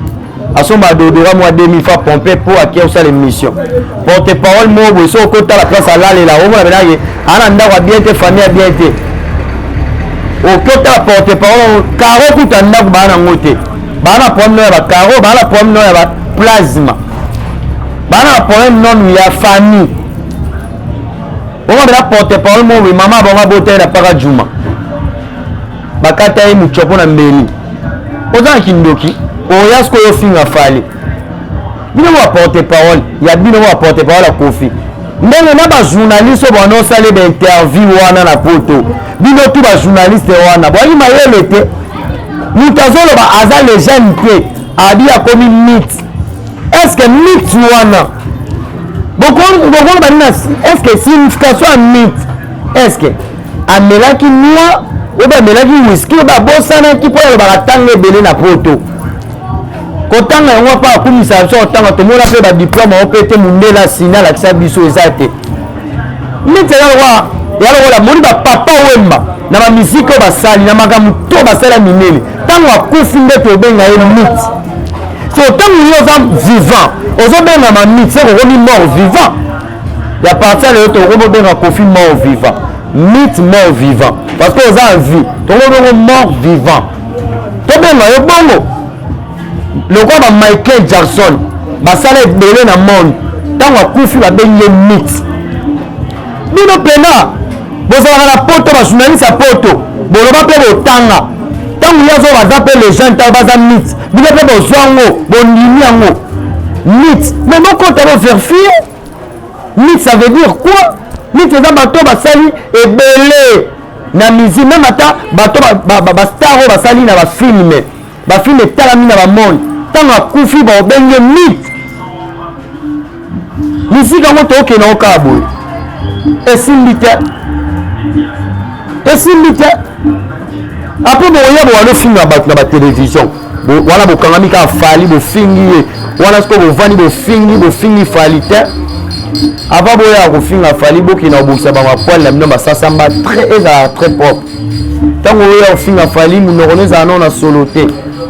asomba dodora mwa 2000 fois pompe mpo ake osala émission porte parole moko boye soki okotala place alalela omona penake aa na ndako ya bien te famille ya bien te okotala porte parole karo kuta ndako baa nango te baa na problème no ya bakaro baa na problème no ya baplasma baa na problème nonu ya famille omona pena porte parole moko boye mama bango abota ye na paka juma bakata ye mutshopo na mbeli oza na kindoki oya sikoyo ofinga fali bino ba porte parole ya bino ba porte parole ya kofi ndenge na ba journaliste oyo bana osali ba interview wana na poto bino tu ba journaliste wana boyaki mayele te moto azoloba aza legende te abi akomi mythe est ce que mythe wana bokoloba nini est ce que signification ya mythe est ce que amelaki noix oyo amelaki whisky oyo babosanaki mpo alobaka tanga ebele na poto kotanga yango mpo akumisa biso kotanga tomona mpe badiplome yango mpe te mondele asina alakisa biso eza te neti eza lokola ya lokola moni bapapa wemba na bamiziki oyo basali na makambo to basali ya minene ntango akufi nde tobenga ye mite so ntango yo oza vivant ozobengama mite se kokomi mort vivant ya parti ya lelo tokoki bobenga Koffi mort vivant mythe mort vivant parce que oza en vie tokoki bobenga mort vivant tobenga yo bongo lokola ba Michael Jackson basala ebele na monde ntango akufi babengi ye mythe bino mpena bozalaka na poto bajournaliste ya poto boloba mpe botanga ntango ye azo baza mpe legende ntango baza mythe bino mpe bozwa yango bondimi yango mythe mais bokota boverifie mythe ça veut dire quoi mythe eza bato basali ebele na musique meme ata bato bastar oyo basali na bafilme bafilme etalami na bamonde ntango akufi baobenge mythe miziki yango tookende yango kaka boye esimbi te esimbi te apres bokoya bowana ofinga bato na batelevizio wana bokangami kaka fali bofingi ye wana sikoyo bovandi bofingi bofingi fali te avant boyaka kofinga fali bokenda kobongisa bamapoile na bino basasamba très ezalaka très propre ntango oya kofinga fali monoko no ezala nao na solo te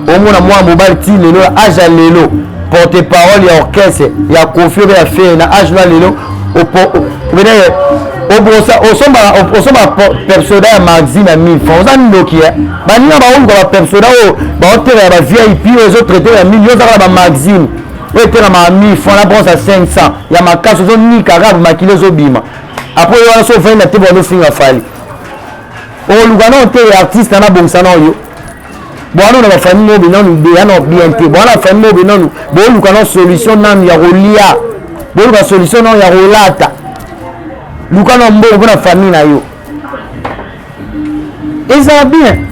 omona mwana mobali ti lelo age ya lelo porte parole ya orchestre ya kofi obe ya fere na age na lelo osomba persoda ya maxi na 1000 franc oza ndoki eh? baninga baoluka bapersoda oyo baoteka ya ba vip oyo ezotraite ya 1000 yo ozaka na bamaxime oyo etekamaka 1000 franc na bronze ya 500 ya makasi ozonika kaka makili ezobima apres oyo wana so ofandi na te banofinga fali oluka nao te artiste na bongisa nao yo bwana na bafamille moko nanu deya na bien te bwana na famille moko nanu boluka na solution nanu ya kolia boluka solution nanu ya kolata luka na mbongo mpo na famille na yo ezala bien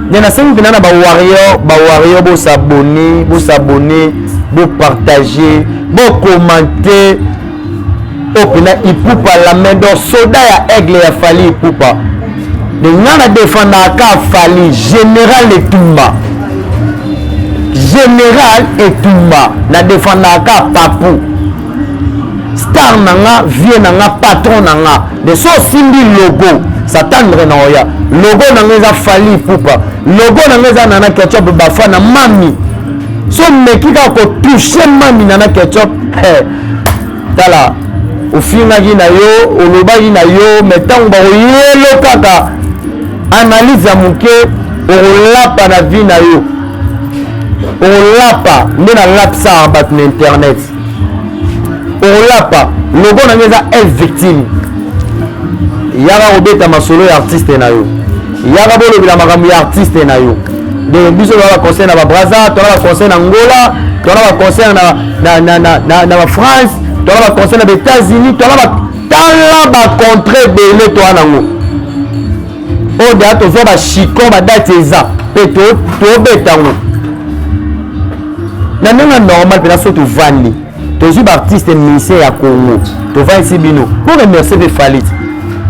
nde nasengi mpena na bawarrior bawarrior bosabone bosabone. Bopartage, bocommente. Oyo mpena Ipupa la main d'or, soda ya aigle ya Fally Ipupa. De nga na defendaka ka Fally, général etumba. Général etumba na defendaka ka Papu. Star na nga, vieux na nga, patron na nga. De so osimbi logo, s'attendre na oya. Logo na nga eza Fally Ipupa. Logo na nga eza Nana Ketchup Bafana mami. So meki kaka ko toucher mami Nana Ketchup. Hey. Tala, ofingaki na yo, olobaki na yo, mais ntango bakoyelo kaka analyse ya moke, okolapa na vie na yo. Okolapa nde nalapisaka bato na internet. Okolapa logo na ngai eza el victime. Yaka kobeta masolo ya artiste na yo. Yaka bolobela makambo ya artiste na yo. De biso toza ba conseil na ba Brazza, toza ba conseil na Angola, toza ba conseil na na na na na, na ba France, toza ba conseil na ba États-Unis, toza ba tala ba contre ebele toza nango. Oyo deja tozwa ba chicon ba date eza mpe tobeta yango na ndenge normal mpenza. So tovandi, tozwi baartiste musicien ya Congo, tovandisi bino po remercier mpe Fally.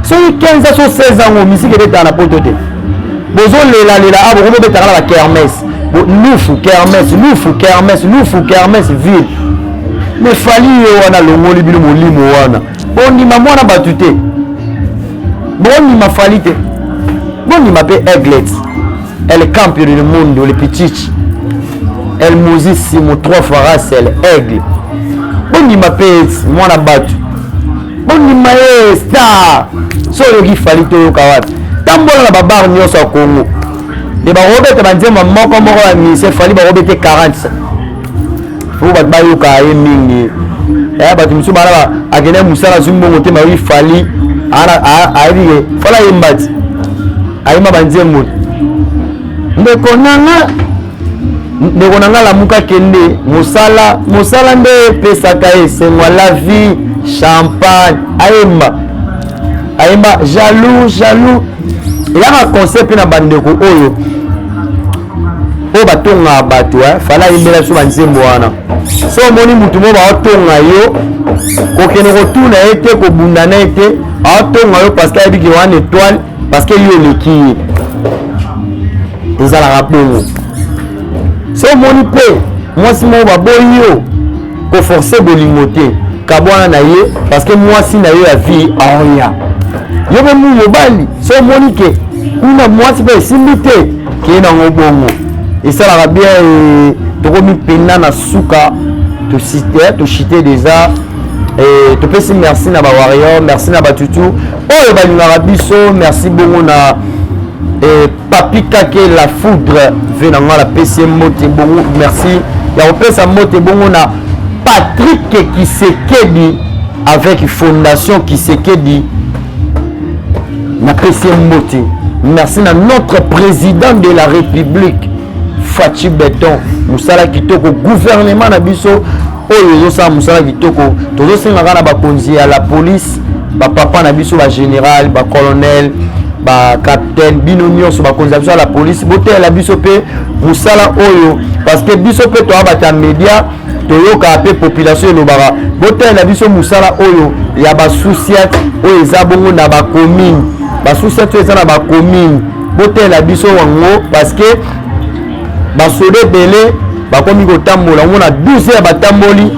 Soki 15 so 16 yango misiki ebetaka na poto te, bozolelalela a bokomi obetaka na bakermesse, lufu kermesse, lufu kermesse, lufu kermesse ville. Mais Fally ye wana alongoli bino molimo wana. Bondima mwana bato te, bondima Fally te, bondima mpe Aiglet el campion du mundo, le pichichi, el mozisimo 3 faras, el aigle. Bondima mpe mwana bato, bondima ye star. So oyoki Fally, toyoka wapi? Tambola na babar nyonso ya Congo nde bakobeta banzembo moko moko ya mise Fally, bakobete 40 po bato bayoka ye mingi. Bato mosusu bana akende mosala, azwi mbongo te, bayoki Fally, ayebi ke Fally ayemba ti ayemba banzembo. Ndeko nanga, ndeko na nga, lamuka, kende mosala. Mosala nde epesaka esengo, la vie champagne. Ayemba, ayemba jaloux, jaloux. Eyaka conseil mpe na bandeko oyo oyo batongaka bato. Fally ayembela biso banzembo wana. So omoni mutu moko baotonga yo, kokende kotuna ye te, kobunda na ye te. Aotonga yo parce que ayebi ke wana étoile, parce que yo oleki ye. Ezalaka bongo. So omoni mpe mwasi moko baboyi yo, koforce bolingo te, kabwana na ye, parce que mwasi na yo ya vie aoya. Yo mpe mu mobali, so omoni ke kuna mwasi mpe esimbi te, keye nango bongo, esalaka bien. Tokomi mpena na suka, toshite déjà. Topesi merci na bawarrior, merci na batutu oyo balingaka biso, merci bongo na Papi Kake la foudre ve na nga, napesi ye mbote bongo. Merci ya kopesa mbote bongo na Patrick Kisekedi avec Fondation Kisekedi, napesi ye mbote. Merci na notre président de la République Fatshi Beton, mosala kitoko. Gouvernement na biso oyo ezosala mosala kitoko. Tozosengaka na bakonzi ya la police, bapapa na biso, bagénéral, bacolonel, bacapitaine, bino nyonso bakonzi ya biso ya la police, botelela biso mpe mosala oyo, parce que biso mpe toya bato ya média, toyokaka mpe population elobaka. Botelela biso mosala oyo ya basous-ciat oyo eza bongo na bacommune, basous-ciat oyo eza na bacommune, botelela biso yango, parce que basoda ebele bakomi kotambola. Omona 12 ya batamboli,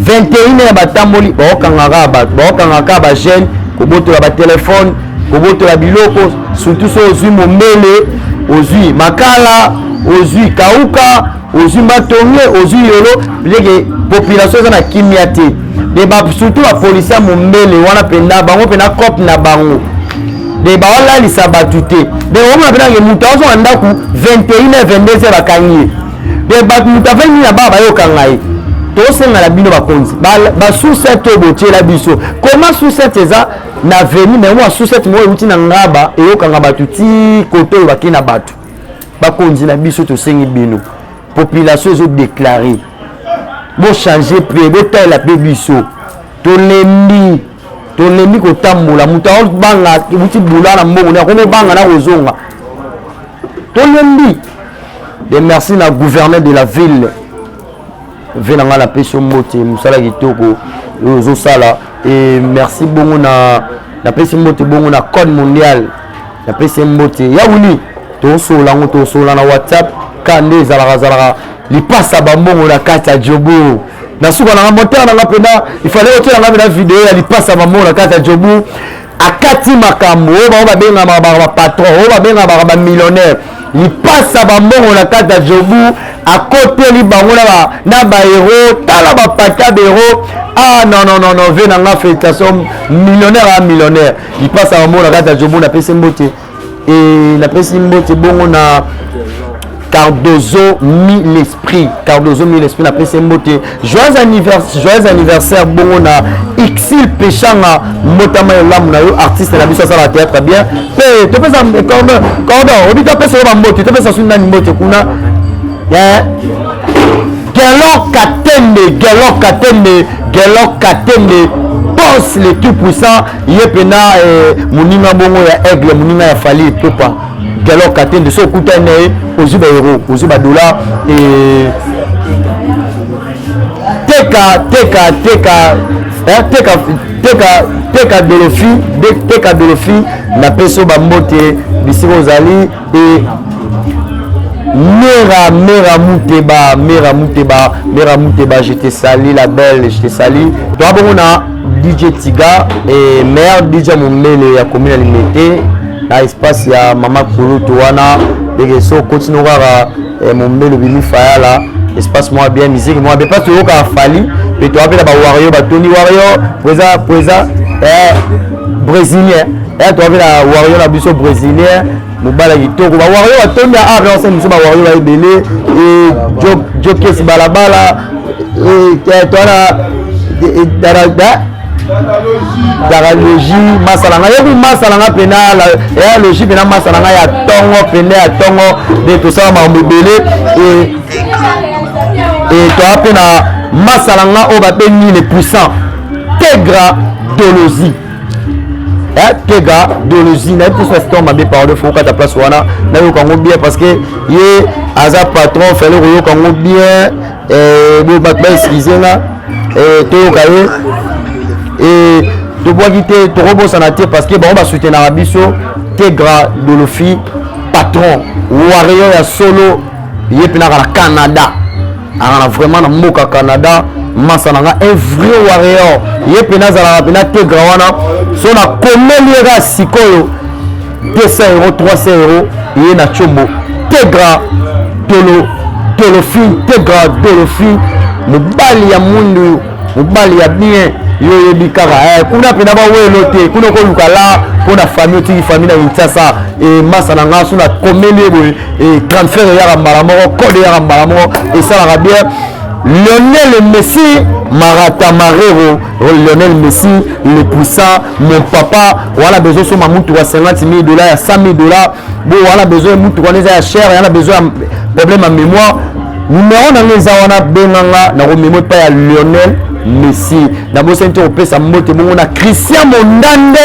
21 ya batamboli, baokangaka bato, baokangaka bajeune, kobotola batelefone, kobotola biloko. Surtout so ozwi mombele, ozwi makala, ozwi kauka, ozwi matonge, ozwi yolo leke, population eza na kimia te. De surtout bapolisi ya mombele wana mpenza, bango mpena cope na bango de baolalisa bato te. De omona mpena ke moto azonga ndako 21 22, bakangi ye. De bato, moto avandi na baa, bayokanga ye. Tosengala bino bakonzi, basous-ciat oyo botiela biso, koma sous-ciat eza na veni, mais mwa sous-ciat moko euti na ngaba, eyokanga bato ti kote oyo bakei na bato. Bakonzi na biso, tosengi bino, population ezodéclare, bochange mpe botalela mpe biso. Tolembi, tolembi kotambola. Moto aobanga wuti bula na mbongo ne, akomobanga na kozonga. Tolembi. De merci na gouverneur de la ville. Ve na ngai napesi yo mbote, mosala kitoko oyo ozosala. E merci bongo na napesi mbote bongo na code mondial, napesi mbote ya wili. Tosolola yango, tosolola na WhatsApp ka nde ezalaka zalaka lipasa bambongo na kati ya jobo na suka nanga moteur nanga mpena ifale otyela nga mpena video ya lipasa bambongo na kati ya jobu. Akati makambo oyo bango babengamaka bapatron, oyo babengamaka bamillionnaire, lipasa bambongo na kati ya jobu, akoteli bango na baero. Tala bapaka bero. Ah non, non, non, non, ve nanga félicitation, millionnaire a millionnaire, lipasa bambongo na kati ya jobu. Napesi mbote e napesi mbote bongo na Cardozo mi l'esprit, Cardozo mi l'esprit, napesi mbote. Joyeux anniversaire, joyeux anniversaire bongo na Ixil Peshanga, mbotama elamu na yo, artiste na biso asala théâtre bien. Mpe topesa cordon, cordon obi, topesa yo bambote, topesa soki nani mbote kuna. Gelor Katembe, Gelor Katembe, Gelor Katembe, boss le tout puissant, ye pena eh, moninga bongo ya Aigle, moninga ya Fally Ipupa. Gelor Katembe, so okutani na ye, ozwi ba euro, ozwi ba dollar eh, teka teka teka eh, teka teka teka dolofi teka dolofi, napesi yo bambote bisika ozali. E Mera, Mera Mouteba, Mera Mouteba, Mera Mouteba, je te salue la belle, je te salue. Toi bon on a DJ Tiga et meilleur DJ Mombele ya commune ya Limete na espace ya Mama Kulutu wana deke so continue kaka eh, Mombele bimi fayala espace moi bien musique moi bien parce que yoka Fally pe to apela ba warrior ba Tony warrior presa presa eh, brésilien eh, to apela warrior na biso brésilien, mobala kitoko, bawario batondi ya art osali biso, bawario baebele jokesi balabala toana daralogie masala nga yebi masala nga mpena ya logie mpena masala nga ya ntongo pene ya ntongo nde tosala makambo ebele. Toa mpe na masala nga oyo babengi le puissant Tegra Dolosie. Tega Dolosie, nayebi te soki mabe, pardon, faut okata place wana nayoka yango bien parce que ye aza patron, fallait koyoka yango bien. Bo bato baexcuse nga, toyoka ye, tobwaki te, tokobosana te parce que bango basoutenaka biso. Tegra Dolofi, patron warrior ya solo, ye mpenaka na Canada, aka na vraiment na mboka Canada, masa na nga, un vrai warrior, ye mpena azalaka mpena Tegra wana. So nakomeli ye kaka sikoyo 200 euro, 300 euro, ye na tiombo. Tegra Dolo Dolofi, Tegra Dolofi, mobali ya mwindu, mobali ya bien, yo oyebi kaka eh, kuna mpena bawelo te, kuna okoluka la mpo na famille, otiki famille na Kinshasa. E masa na nga, so nakomeli ye boye e transfert eyaka mbala moko, code eyaka mbala moko, esalaka bien. Lionel Messi Marata Marero, Lionel Messi le puissant, mon papa wana besoin soma mutuka 50 000 dollars, ya 100 000 dollars bo wana besoin mutuka wana eza ya cher, yana besoin ya problème ya mémoire, numéro na nga eza wana, benganga, nakomemo epai ya Lionel Messi. Nabosani te kopesa mbote bongo na Christian Mondande,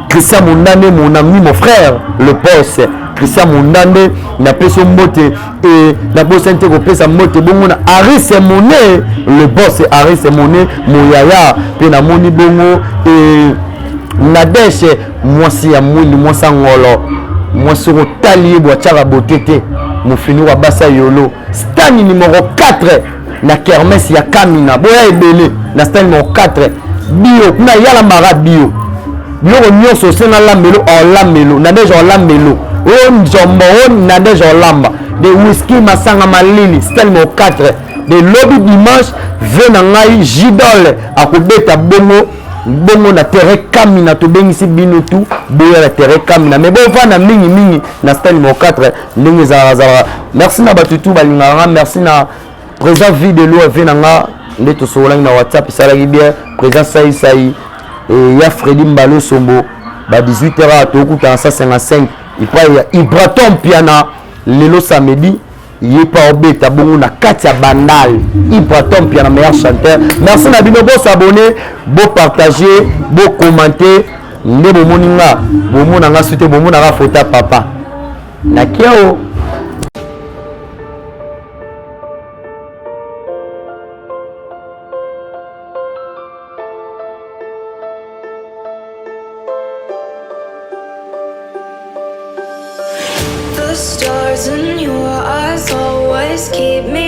Christian Mondande, mon ami, mon frère, le boss Christian Mondande, napesi yo mbote. E nabosani te kopesa mbote bongo na Aris Mone, le boss Aris Mone, moyaya mpe namoni bongo. E Nadeshe, mwasi ya mwindu, mwasi ya ngolo, mwasi okotali ye bo atiaka bote te, mofinuku abasa yolo, stand numéro 4 na kermesse ya Kamina, boya ebele na stand numéro 4 bio kuna, yalambaka bio, biloko nyonso osenga lambelo, olambelo Nadege, olambelo o nzombo o Nadege, olamba de whisky, masanga malili, stand numéro 4 de lobi dimanche, ve na ngai Jidol akobeta bongo bongo na terrain Kamina. Tobengisi bino tu boya na terrain Kamina, mais bovanda mingimingi na stand numéro 4 ndenge ezalaka zalaka. Merci na bato tu balingaka nga, merci na président vie de loi, ve na nga nde tosololaki na WhatsApp, esalaki bien. Président Saisai e ya Fredi Mbalo Sombo, ba 18 heures tokutana 155 epai ya Ibraton Piana lelo samedi, ye mpe obeta bongo na kati ya Bandal. Ibraton Piana, meilleur chanteur. Merci na bino, bosabonner, bopartager, bocommenter nde bomoni nga, bomona nga su te, bomonaka foto ya papa nakiao. Just keep me.